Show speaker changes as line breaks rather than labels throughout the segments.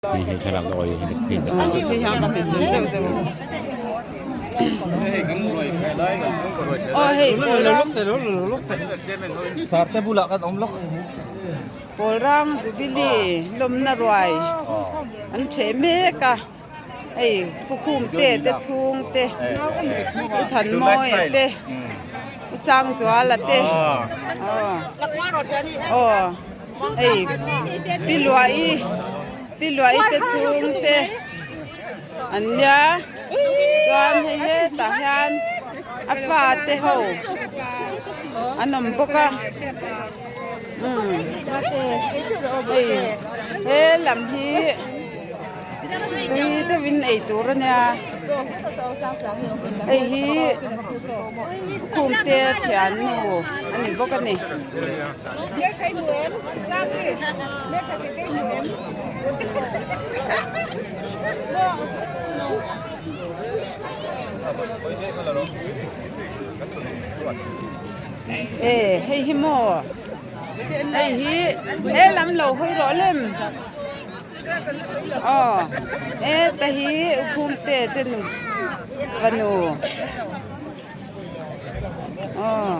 Hei thlalak ka awih
Pawlrang Jubilee lawmna ruai an ṭheh mek a hei Pu Khumte te chhungte Pu Thanmawia te Pu Sangzuala te aw. Hei pi luahi pi luahi te chhung te an nia chuan hei hetah hian a fate ho an awm bawk a umm hei he lam hi. Tui deuhin ei tur a nia hei hi khumte thiannu a ni bawk a ni. E hei hi maw hei hi he lam lo hawi rawh lem. Aw heta hi ukhumte te nu fanu aw.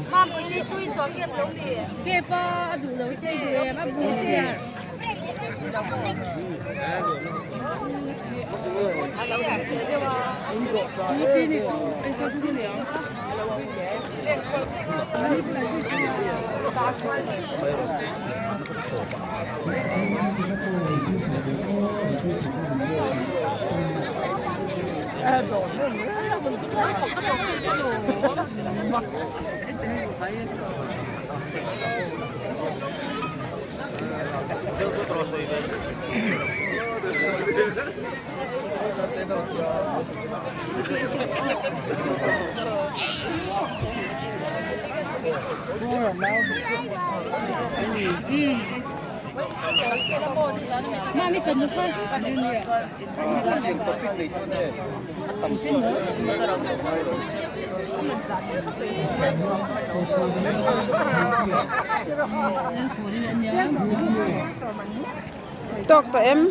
Tawk tawh em?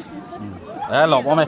Eh lawm awm e.